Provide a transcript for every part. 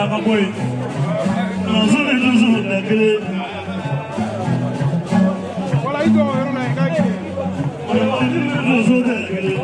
a ka bɔ yen. Donso ni donso tɛ kelen. Donso tɛ kelen.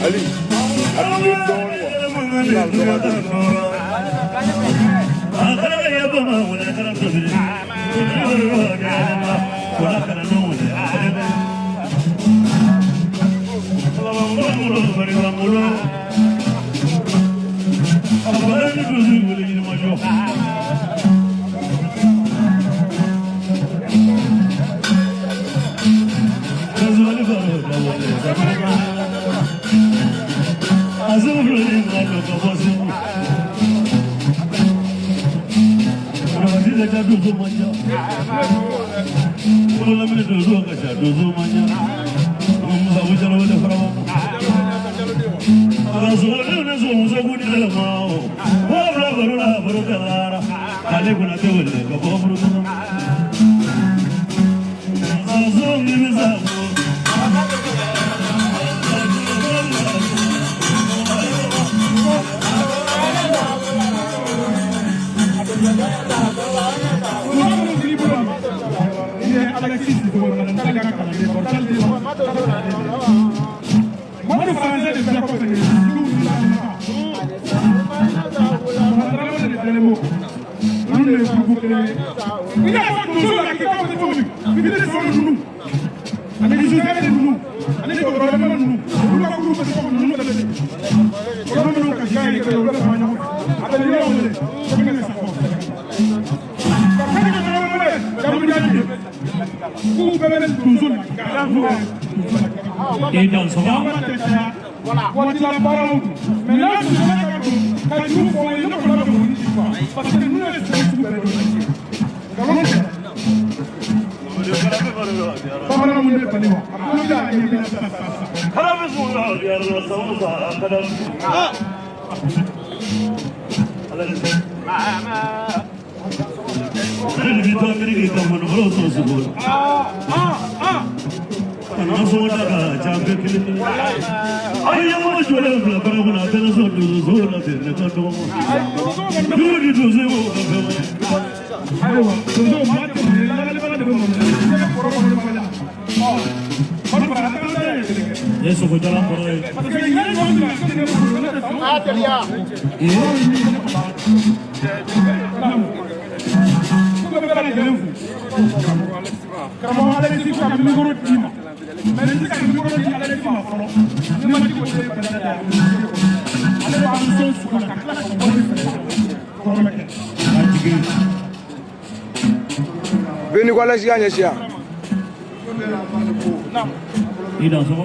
Ali, a tile dɔɔnin quoi. I dan sɔgɔ. Ye sogo jalan kɔrɔ ye. A jigin. Beni ko Alexis ka ɲɛsin yan. I dan sɔgɔ.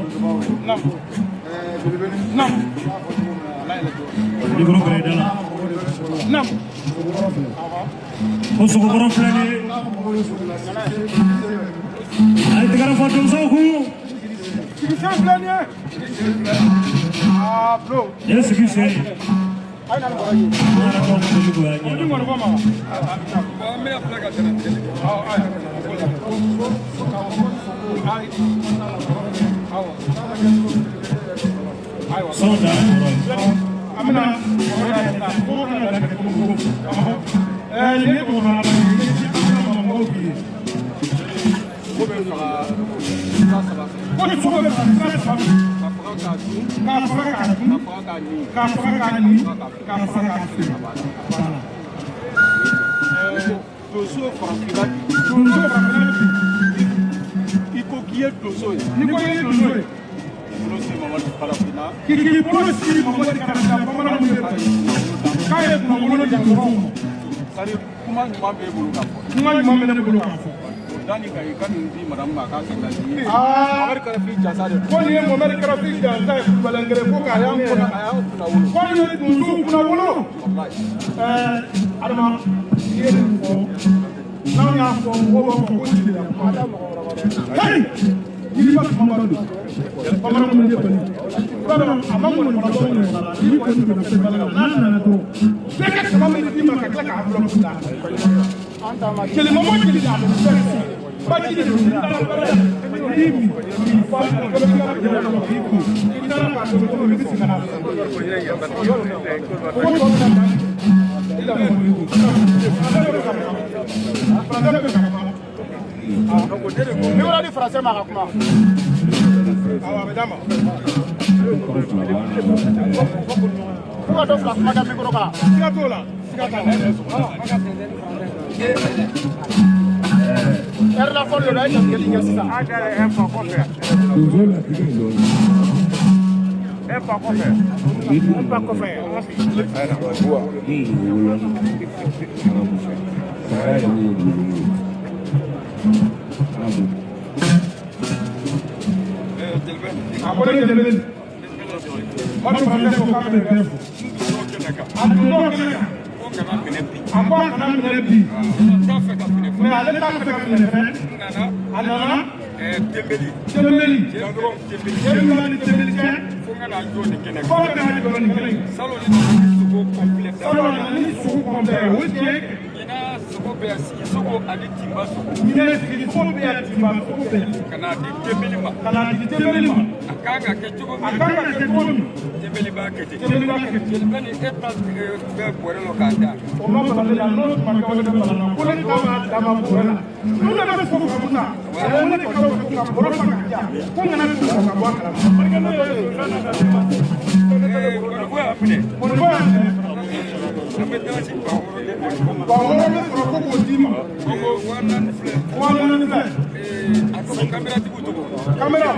Micro gɛrɛ i da la. Ko sogokɔrɔ filɛ nin ye. A ye tɛgɛrɛ fɔ donsow kun. Nin ye sigi sen ye. An yɛrɛ tɔw bɛ deli k'o y'a ɲɛna. Sɔn da kɔrɔ ye. k'a dun. K'a faga k'a dun. K'a faga k'a ɲun. K'a faga k'a ɲun. K'a faga k'a feere. Voilà. Donso farafinna bi. Donso farafinna bi. I ko k'i ye donso ye. N'i ko k'i ye donso ye. Bolo si Mamadu farafinna. K'i bolo si Mamadu farafinna bamananw ye. K'a ye kunnawolo di donsow ma. C'est-à-dire kuma ɲuman b'e bolo k'a fɔ. Kuma ɲuman bɛ ne bolo k'a fɔ. O da nin kan i ka nin di madame ma a k'a kɛ lajɛ ye. Aa. Mamadu Karafi jasa de don. Ko nin ye Mohamed Karafi jansa ye kulubalinkɛrɛ ko k'a y'an kunna A y'an kunnawolo. Ko nin ye donsow kunnawolo. Walayi. Adama, i ye nin fɔ, n'anw y'a fɔ mɔgɔw b'a fɔ ko nin de la kuma. Hey! Yiriba kumaba don. Bamanan minnu ye bali. I b'a dɔn a ma ŋɔni kɔnɔ dɔrɔn ɲɔgɔn la. N'i kɔni donna fɛn la, n'a nana dɔrɔn, bɛɛ ka kaba min d'i ma ka tila k'a enveloppe da. Jeli mama jeli a bɛ fɛn baji de don. N'i taara baara la, i b'i min, k'i fa, dɔ bɛ tila ka jɛgɛ kɔnɔ k'i ko. I taara k'a tobi cogo min, i bɛ segin ka na. Ko tɔ bɛ na dan. I la Français bɛ ka kuma. Français bɛ ka kuma. Ni wɛrɛ di français ma ka kuma. Awɔ, a bɛ d'a ma. Fo ka dɔ fila kuma kɛ micro kan. Siga t'o la. Siga t'a la. Heure la fɔli de don, a ye jatigɛli kɛ sisan. Donso latigɛ dɔ ye. Ni wolola arabu saya yɛrɛ ye dugukolo ye arabu. A ko ne jeli Madu français ko k'a bɛ bɛɛ fo. A donn'o kɛnɛ kan. Ko kana minɛ bi. A ko a kana minɛ bi. T'a fɛ ka minɛ. Mais ale t'a fɛ ka minɛ fɛn. N nana. A nana. Tembeli. Tembeli. Janɔgɔ Tembeli. Jeli ni Tembeli cɛ. Fo n ka na jɔ nin kɛnɛ Fo kan. ka na jɔ nin kɛnɛ kan. Salon ni nana ni sogo complet. Salon nana ni sogo complet o ye tiɲɛ ye. Ɲinan sogo bɛ yan, sigi sogo ani tinba sogo. Ɲinɛ sigi sogo bɛ yan, tinba sogo bɛ yan. Ka n'a di Tembeli ma. Ka n'a di Tembeli ma. A kan ka kɛ cogo A min. kan ka kɛ cogo min. Tembeli b'a kɛ ten. Tembeli b'a kɛ ten. Jelibɛ ni e ta bɛ bɔrɛ lɔ k'a d'a. O ma bala ne la, n'o tun ma kɛ o de bɛ bala na. Ko ne ta b'a d'a ma bɔrɛ la. N'u nana sogo faga sa, o ne de ka ka bɔrɔ fa ka di yan. Ko n kana sogo ka bɔ a kalama. Mɔnibɔ y'a minɛ. Mɔnibɔ y'a minɛ. An bɛ dalasi 6000 de di. 6000 bɛ sɔrɔ ko k'o d'i ma. Ko ko 4000 filɛ. 4000 filɛ. A tɔgɔ kameratigiw tɔgɔ. Kamera.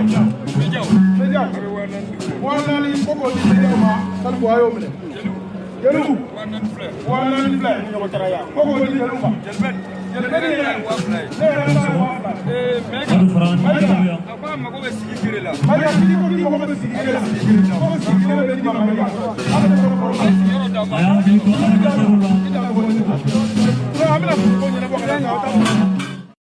Médiaw. Médiaw. A bɛ 4000 di. 4000 ko k'o di médiaw ma. Salifu a y'o minɛ. Jeliw. Jeliw. 4000 filɛ. 4000 filɛ. Ko k'o di jeliw ma. Jelibɛ. Jelibɛ ni Ne yɛrɛ ye 2000 ye. Ne yɛrɛ ta ye 2000 ye. Mɛka. Mɛka. A ko a mago bɛ sigi gere la. Mɛka k'i ko k'i mago bɛ sigi gere la. Ko sigi gere bɛ d'i ma Mɛka. A bɛ sɔrɔ kɔrɔ. A ye sigiyɔrɔ d'a ma. A y'a hakili to ala ka la. An bɛna ko ɲɛnabɔ ka taa.